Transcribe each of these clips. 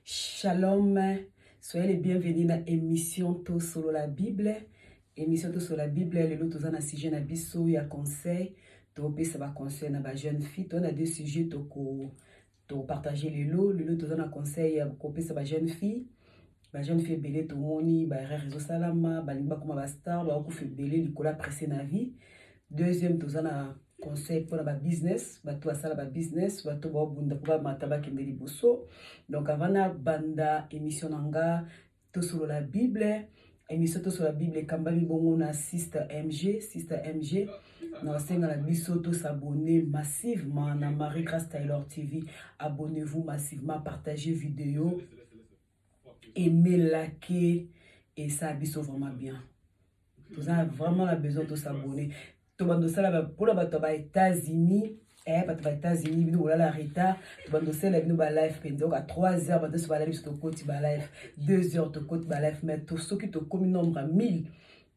Shalom, soyez les bienvenus na émission Tosolola Bible. Émission Tosolola Bible, lelo toza na sujet na biso ya conseil, topesa ba conseil na ba jeune fille, to na deux sujets toko to partager lelo, lelo toza na conseil ya kopesa ba jeune fille. Ba jeune fille ebele tomoni ba erreur ezosalama, balingi bakoma ba star, bakokufa ebele likolo ya presse na vie. Deuxième toza na conseil mpona ba business, bato basala ba business, bato baobunda mpo bamata bakende liboso. Donc avant na banda émission na nga Tosolola Bible, émission Tosolola Bible ekambami bongo na Sister MG, Sister MG na osenga na biso to s'abonner massivement na Marie Grace Taylor TV. Abonnez-vous massivement, partagez vidéo, aimez, likez et ça biso vraiment bien. Toza vraiment na besoin to s'abonner. Tobanda osala mpona bato ya ba États-Unis, bato ba États-Unis bino bolala retard, tobanda osala bino ba live mpenza oka 3 heures, bato nyonso balali, biso tokoti ba live 2 heures, tokoti ba live, mais soki tokomi nombre ya 1000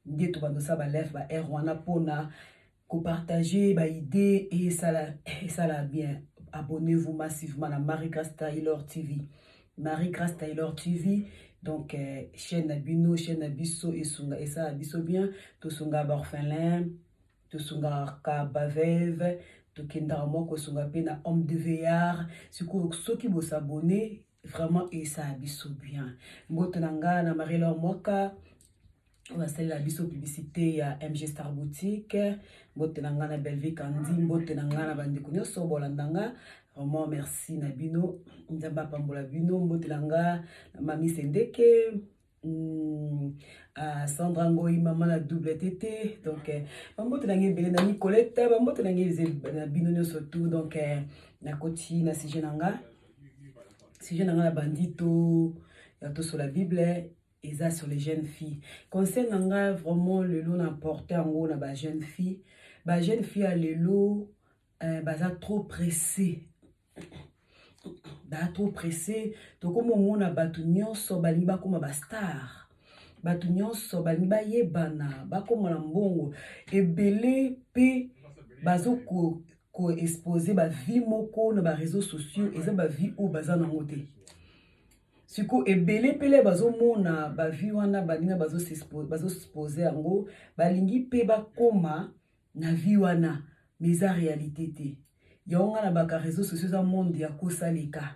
nde tobanda osala ba live ba heure wana mpona kopartage ba idée et esala bien. Abonnez-vous massivement na Marie Grace Taylor TV, Marie Grace Taylor TV. Donc chaîne na bino, chaîne na biso esunga, esala biso bien. Tosunga baorphelin, tosungaka baveuve, tokendaka mwa kosunga mpe na homme de veillard. Sikoyo soki bosabone vraiment esala biso bien. Mbote na nga na Marie Laure Mwaka oyo asalela biso publicité ya MG Star Boutique. Mbote na nga na Bellevue Kandi, mbote na nga na bandeko nyonso bolanda nga. Vraiment merci na bino, Nzambe apambola bino. Mbote na nga na Mami Sendeke, Sandra Ngoi, mama na double TT. Donc bambote na ngai ebele na Nicolette, bambote na ngai na bino nyonso tout. Donc nakoti na sujet na nga, sujet na nga na bandi to ya Tosolola Bible eza sur les jeunes filles. Conseil na nga vraiment lelo na porte yango na ba jeune fille. Ba jeune fille ya lelo baza trop pressé, baza trop pressé. Tokómi omona bato nyonso balingi bakóma bastar, bato nyonso balingi bayebana, bakóma na mbongo ebele, mpe bazo koexpose bavie moko na baréseaux sociaux, eza bavie oyo baza nango te. Siko ebele mpele bazomona bavie wana, baninga bazoexpose yango, balingi mpe bakóma na vie wana, mais eza réalité te. Yango nga na baka réseaux sociaux eza monde ya kosaleka,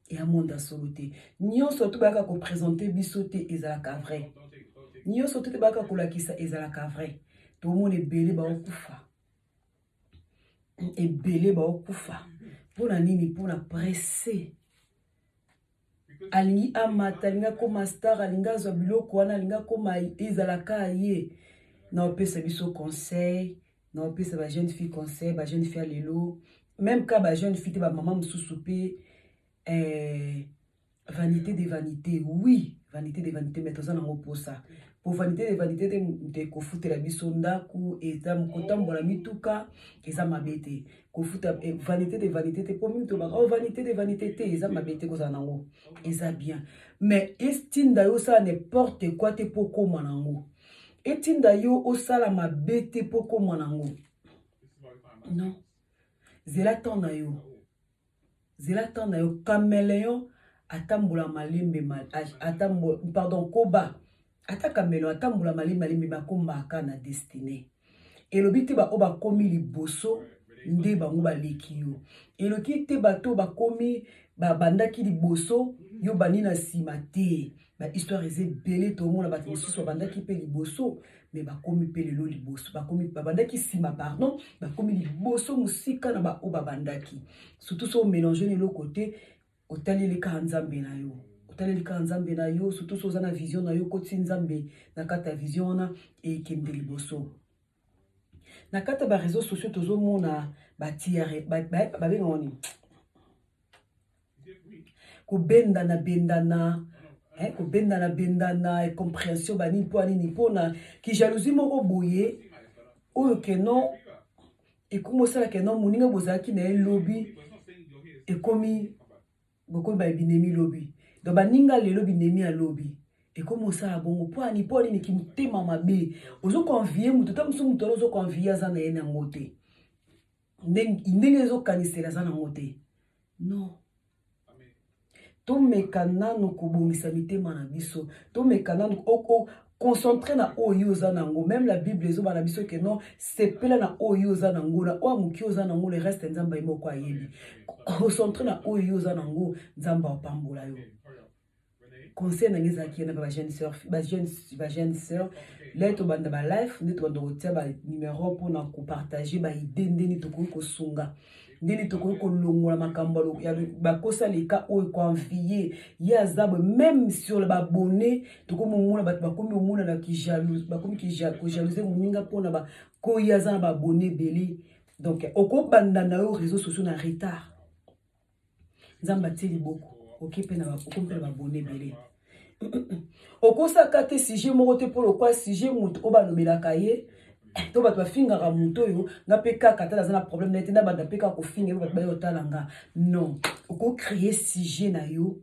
eya monde ya solo te. Nyonso to bayaka koprésente biso te ezalaka vrai, nyonso to te bayaka kolakisa ezalaka vrai. Tomona ebele baokufa, ebele baokufa mpona nini? Mpona presse. Alingi amata, alingi akóma star, alingi azwa biloko wana, alingi akóma ezalaka ye. Na opesa biso conseil, na opesa bajeune fille conseil, bajeune fille ya lelo, même ka bajeune fille te, bamama mosusu mpe. Vanité de vanité, oui, vanité de vanité, mais toza nango mposa po vanité de vanité te. Moto ekofutela biso ndako, eza kotambola mituka, eza mabe te. Kofuta vanité de vanité te, po mingi tobaka oh, vanité de vanité te, eza mabe te, kozala nango eza bien, mais etinda yo osala n'importe quoi te mpo okóma nango, etinda yo osala mabe te mpo okóma nango. Non, zela temps na yo, zela temps na yo. Caméléon atambola malembe, atambola, pardon, koba ata caméléon atambola malembe malembe, bakomaka na destinée. Elobi te baoyo bakomi liboso nde bango baleki yo, eloki te bato bakomi babandaki liboso, yo bandi na nsima te. Bahistoire eza ebele, tomona bato mosusu babandaki mpe liboso, mais bakomi mpe lelo liboso, bakomi babandaki nsima, pardon, bakomi liboso mosika na baoyo babandaki. Surtout so omélange na eloko te, otaleli kaka Nzambe na yo, otaleli kaka Nzambe na yo. Surtout so oza na vision na yo, okotisi Nzambe na kati ya vision wana, ekende liboso. Na kati ya baréseaux sociaux tozomona batiare, babengaka nini, kobendana bendana, kobendana bendana, incompréhension, banini, mpo nini? Mpona kijalousie moko boye oyo keno ekomi osala keno moninga bozalaki na ye lobi, ekomi bokomi babinemi lobi. Donc baninga lelo, binemi ya lobi, ekomi osala bongo mpo ani? Mpo nini? Kimotema mabe. Ozokoenvie moto ta mosusu, moto wana ozokoenvie aza na ye nango te, ndenge ezokanisela aza nango te. Non. Tomeka nanu kobongisa mitema na biso, tomeka nanu concentré na oyo oza nango. Même la Bible ezoba na biso ke non, sepela na oyo oza nango, na oyo moki oza nango, le reste Nzambe ye moko ayebi. Concentré na oyo oza nango, Nzambe apambola yo. Conseil na ngai ezalaki na bajeune sœur, bajeune sœur le tobanda balive nde tobanda kotia banumero mpona kopartage baidées, ndeni tokoki kosunga, ndeni tokoki kolongola makambo ya bakosaleka oyo koenvier ye aza boye. Même sur baabonnés, tokomi omona bato bakomi omona na bakomi kojalouser moninga mpona bakoyi aza na baabonnés ebele. Donc okobanda na yo réseau sociaux na retard, Nzambe atie liboko, okomi mpe na baabonnés ebele. Okosaka te sujet moko te mpo lokwa sujet moto oyo balobelaka ye to bato bafingaka moto oyo, nga mpe kaka ata naza na problème na ye te, nabanda mpe kaka kofinga ye, bato baye otala nga. Non, okocréer sujet na yo,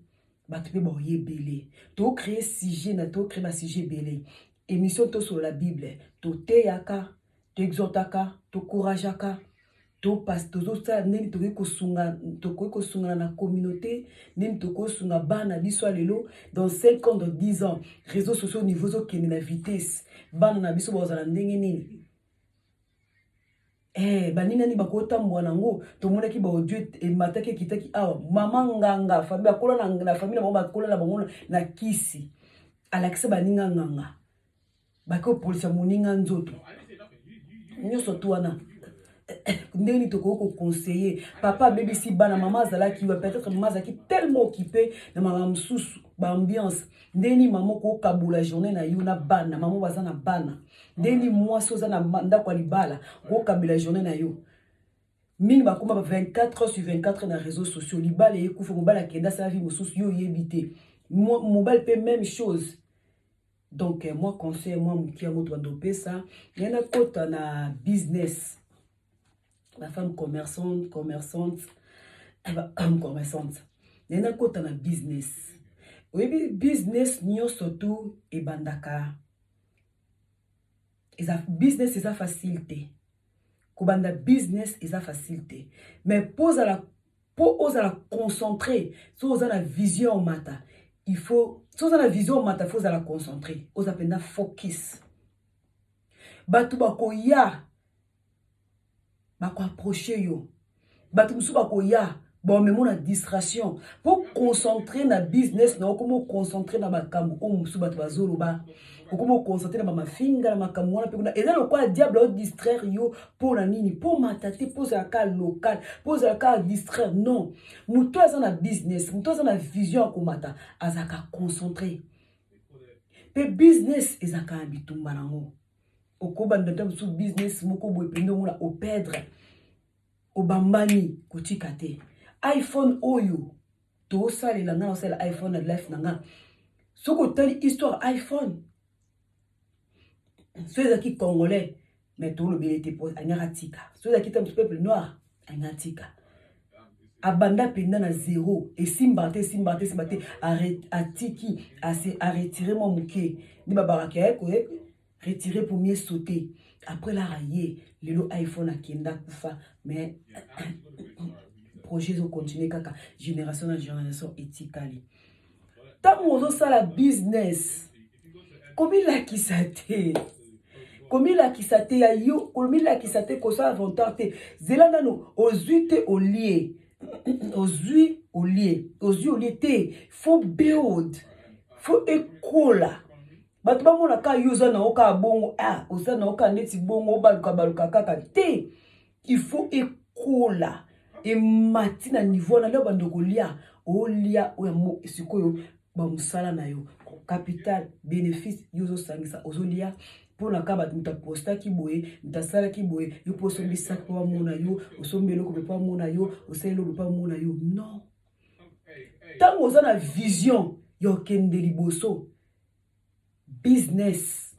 bato mpe baoye ebele. Tocréer sujet na tocréer basujet ebele. Émission Tosolola Bible, toteyaka, toexhortaka, tocourageaka, tozosala ndenge tokoki kosunga, tokoki kosungana na communauté, ndenge tokoki kosunga bana biso ya lelo. Dans 5 ans, dans 10 ans, réseaux sociaux niveau ezokende na vitesse, bana na biso bazala ndenge nini? Baningani bakotambola nango. Tomonaki baaudio emataki, ekitaki awa. Mama nganga, famille bakola na famille na bango, bakola na bango na kisi, alakisa baninga nganga, bakopolisa moninga nzoto nyonso tu wana. Ndenge nini tokoki koconseiller? Papa abebisi bana, mama azalaki wa, peut-être mama azalaki tellement occupé na mama mosusu, baambiance. Ndenge nini mama okokabola journée na yo na bana? Mama baza na bana, ndenge nini mwasi oza na ndako ya libala okokabela journée na yo? Mingi bakóma ba 24 heures sur 24 na réseaux sociaux. Libala ekufa, mobali akende asala vie mosusu, yo oyebi te. Mobali mpe même chose. Donc moi, conseil mwa moke yango tobanda opesa ngai, nakota na business. Bafemme commerçante, commerçante, commerçante, ngai nakota na business. Oyebi, business nyonso tu ebandaka eza business, eza facile te. Kobanda business eza facile te, mais mpo ozala concentré, so oza na vision omata, il faut so oza na vision omata, faut ozala concentré, oza mpenza focus. Bato bakoya, bakoapprocher yo, bato mosusu bakoya, bomemo na distraction. Mpo concentré na business na, okoma oconcentré na makambo oyo mosusu bato bazoloba, okoma oconcentré na bamafinga na makambo wana mpe kuna eza lokola diable odistraire yo. Mpo na nini? Mpo mata te, mpo ozala local, mpo ozala kaka distraire. Non, moto aza na business, moto aza na vision ya komata, azalaka concentré. Mpe business ezalaka na bitumba nango. Okobanda ta mosusu business moko boye mpenza, omona operdre, obambani, kotika te. iPhone oyo tosalela, nga naosalela iPhone na life na nga. Soki otali histoire iPhone, so ezalaki Congolais, mais tolobeli te po alingaka tika. So ezalaki te mosu peuple noir, alingaka tika. Abanda mpenza na zéro, esimbaka te, esimbaka te, esimbaka te, atiki, ase aretirer mwa moke nde babakaka ye retirer pour mieux sauter. Après lara ye lelo iPhone akenda kufa, mais projet ezocontinue kaka génération na génération etikali. Ntango ozosala business, komilakisa te, komilakisa te ya yo, komilakisa te, kosala inventaire te. Zela nano ozwi te, olie, ozwi, olie, ozwi, olie te. Faut build, faut ekola, bato bamona kaka yo oza nango kaka bongo. Ah, oza nango kaka neti bongo, obaluka baluka kaka te. Il faut ekola, emati na niveau wana leo bando kolia, olia oyo sikoyo bamosala na yo, capital, bénéfice, yo ozosangisa, ozolia. Mpona kaka bato, moto apostaki boye, moto asalaki boye, yo mpo osombi saki mpo bamona yo, osombi eloko mpe mpo bamona yo, osali eloko mpo bamona yo. Non, ntango oza na vision ya okende liboso, business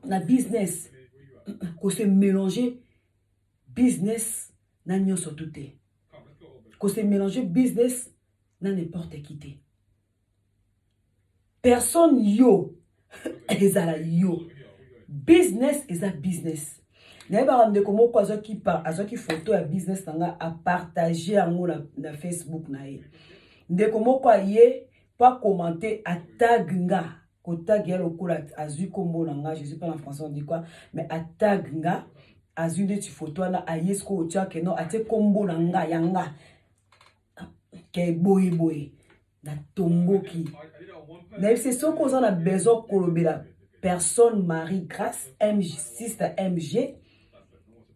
na business, kose mélanger business na nyonso tu te, kose mélanger business na n'importe qui te. Personne, yo ezala yo, business eza business. Nayebaka ndeko moko azwaki photo ya business na nga, apartage yango na Facebook na ye. Ndeko moko aye po acommente atag nga, kotag ya lokola azwi kombo na nga, je suis pas en français on dit quoi, mais atag nga, azwi ndeti photo wana aye sikoyo otya ke non atie kombo na nga ya nga ke boye boye. Natomboki, nayebisi soki oza na besoin kolobela personne Marie Grace MG, sister MG,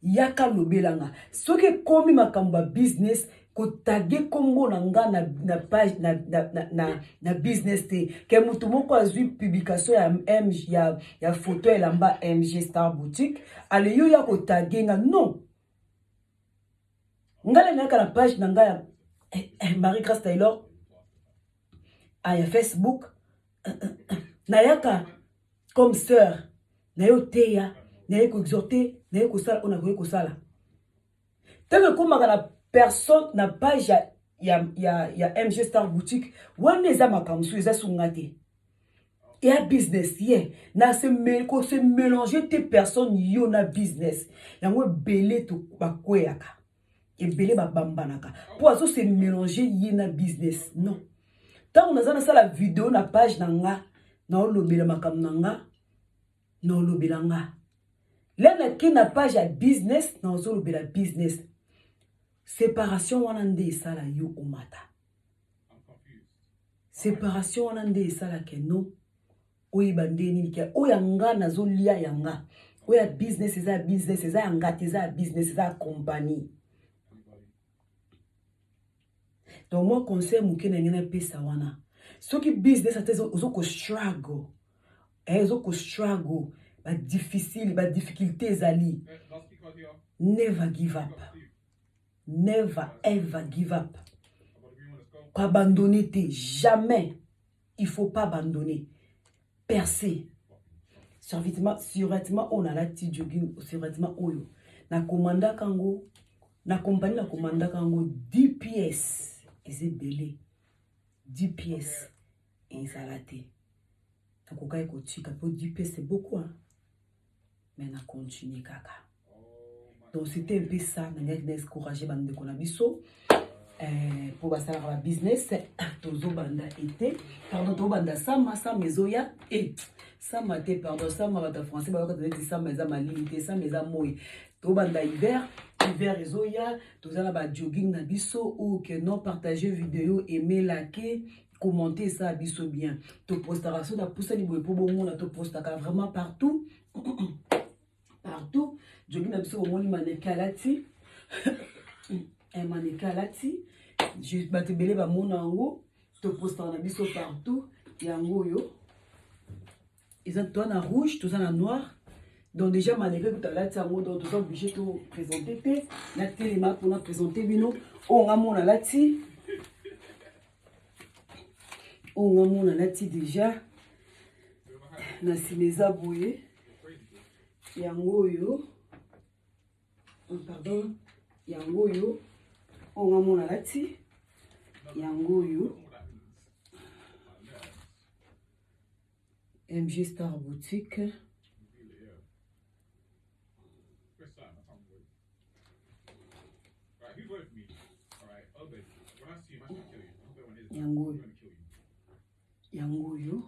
yaka lobela nga. Soki ekomi makambo ya business, kotage kombo na nga na, na page na, na, na, na, na business te, ke moto moko azwi publication ya MG, ya photo elamba MG Star Boutique, ale yo ya kotage nga non. Nga nayaka na page na nga ya Marie Grace Taylor ya Facebook, nayaka comme sœur, naye oteya, naye koexhorter, naye kosala oyo nakoki kosala. Ntango ekomaka na personne na page ya MG Star Boutique, wana eza makambo mosusu, eza sunga te ya business ye na se se mélanger te personne yo na business. Yango ebele bakweyaka, ebele babambanaka mpo azo se mélanger ye na business. Non, ntango naza nasala video na page na nga, naolobela makambo na nga, naolobela nga le nake na page ya business, nazolobela business. Séparation wana nde esala yo omata, séparation wana nde esalaka no oyeba nde nini ke oyo ya nga nazolia ya nga, oyo ya business eza ya business, eza ya nga te, eza ya business, eza ya compagnie. Donc moi, conseil moke na ngai napesa wana, soki business ata ozokostruggle, ozokostruggle, badifficile, badifficulté ezali, never give up, never ever give up. Koabandonner te, jamais, il faut pas abandonner. Percer survêtement oyo nalati, jogging, survêtement oyo nakomandaka yango na compagnie, nakomandaka yango 10 pièces, eza ebele, 10 pièces ezala te, nakokaki kotika mpo 10 pièces c'est beaucoup, hein? Mais na continue kaka. Donc c'était un peu ça nangaki na encourager bandeko na biso mpo basalaka babusiness. Tozobanda ete, pardon, tozobanda sama, sama ezoya e sama te, pardon, sama, bato ya français bayoka neti sama eza malili te, sama eza moi. Tobanda hiver, hiver ezoya, toza na bajogging na biso oyo ke non, partage vidéo, aime, like, commenter, esala biso bien. Topostaka so napusani boye mpo bomona, topostaka vraiment partout partout. Jogging na biso, bomoni maneke alati, maneke alati, bato ebele bamona yango. Topostaka na biso partout. Yango oyo eza, toza na rouge, toza na noir. Donc déjà maneke kuta alati yango, donc toza obligé to présenter te. Natelema mpona présenter bino oyo nga mona alati, oyo nga mona alati déjà. Na nsima eza boye, yango oyo, pardon, yango oyo, oyo nga mona alati yango oyo, MG Star Boutique. Yango oyo, yango oyo,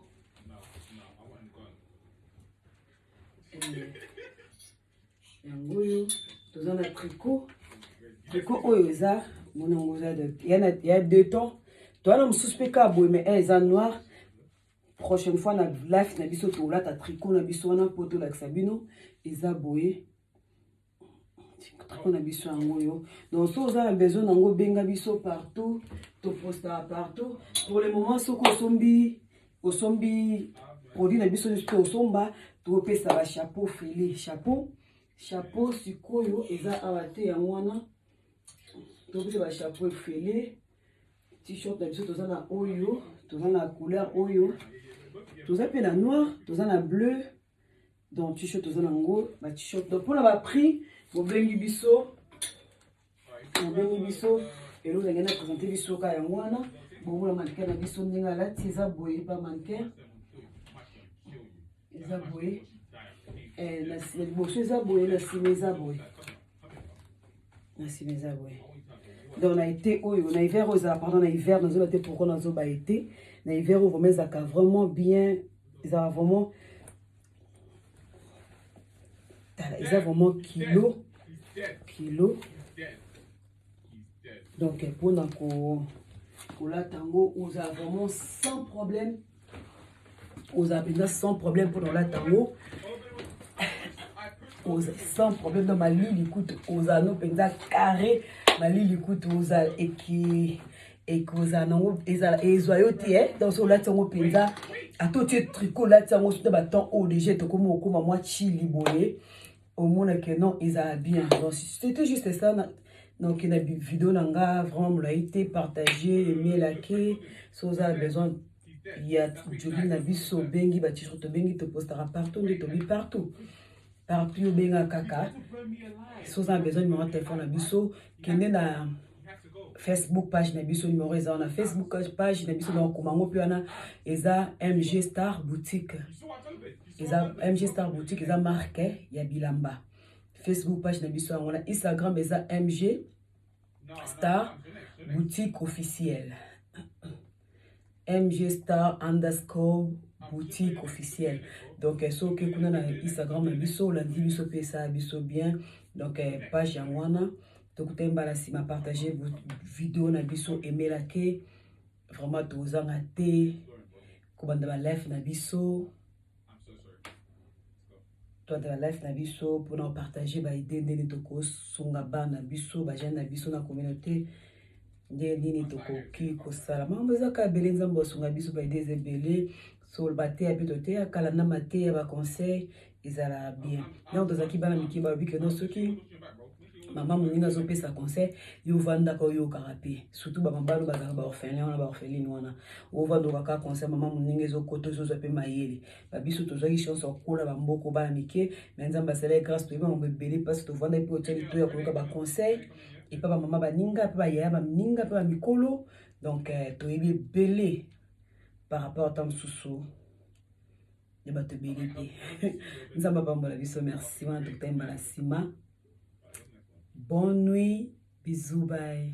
yango oyo. Toza na tricot, tricot oyo eza mona yango ya deux tons. Toza na mosusu mpe kaka boye, mais eza noir. Prochaine fois na live na biso tolata tricot na biso wana mpo tolakisa bino. Eza boye, tricot na biso yango oyo. Donc soki oza na besoin nango, benga biso partout, topostaka partout. Pour le moment, soki osombi produit na biso nyonso tosomba, topesa bachapeau fele. Chapeau, chapeau sikoyo eza awa te, yango wana topesa bachapeau efele. T-shirt na biso, toza na oyo, toza na couleur oyo, toza mpe na noir, toza na bleu. Donc t-shirt toza nango, ba t-shirt. Donc mpona baprix, bobengi biso, bobengi biso. Eloko nangai na présente biso ka yango wana. Bomona mannequin na biso ndenge alati, eza boye, ba mannequin eza boye, na liboso eza boye, na nsima eza boye, na nsima eza boye. Donc na été oyo, na hiver oyo ezala, pardon, na hiver nazoba te. Pourquoi nazoba été? Na hiver oyo vraiment ezalaka vraiment bien, ezalaka vraiment, tala, eza vraiment kilo kilo. Donc mpona kolata yango, ozala vraiment sans problème, ozala mpenza sans problème mpona olata yango sans problème. Donc malili kutu ozala no mpenza carré, malili kutu ozala eki ekozala nango, ezwa yo te. Donc so olati yango mpenza, ata otie tricot, olati yango soki batemps oyo déjà tokomi okóma mwa chili boye, omona ke non, ezala bien. Donc c'était juste ça. Donc na vidéo na nga vraiment molai te. Partage, aime, like. So oza besoin ya jogging na biso, obengi ba-t-shirt, tobengi, topostaka partout nde tobi partout partout, obenga kaka. So oza na besoin numéro ya telefone na biso, kende na Facebook page na biso, numéro eza wana. Facebook page na biso, nakokoma yango mpe wana, eza MG Star Boutique. Eza MG Star Boutique, eza marque ya bilamba. Facebook page na biso yango. Na Instagram eza MG Star Boutique Officielle, MG Star_boutique officielle. Donc soki kuna na Instagram na biso olandi biso mpe, esala biso bien. Donc page yango wana. Tokutani mbala nsima. Partage vidéo na biso, emelake vraiment, tozanga te kobanda balive na biso, tobanda balive na biso mpona kopartage baidées, ndenge tokosunga bana na biso, bajeune na biso na communauté, nde nini tokoki kosala. Makambo eza kaka ebele, Nzambe asunga biso, baidées eza ebele. So bateya mpe toteya kala na mateya, baconseil ezala bien. Donc tozalaki bana mike, balobi ke non, soki mama moninga azopesa conseil, yo ovandaka oyokaka mpe, surtout bamabalo bazalaka baorphelin wana, baorpheline wana, ovanda okaka conseil mama moninga, ezokota, ozozwa mpe mayele. Babiso tozwaki chance ya kokola bamboko bana mike, mais Nzambe asalaki grâce, toyebi makambo ebele mpasi tovandaki mpe otia lito ya koyoka baconseil epa bamama baninga mpe bayaya baninga mpe bamikolo. Donc toyebi ebele par rapport ata mosusu ya bato ebele mpe. Nzambe apambola biso. Merci wana, tokutani mbala nsima. Bonne nuit, bisous, bye.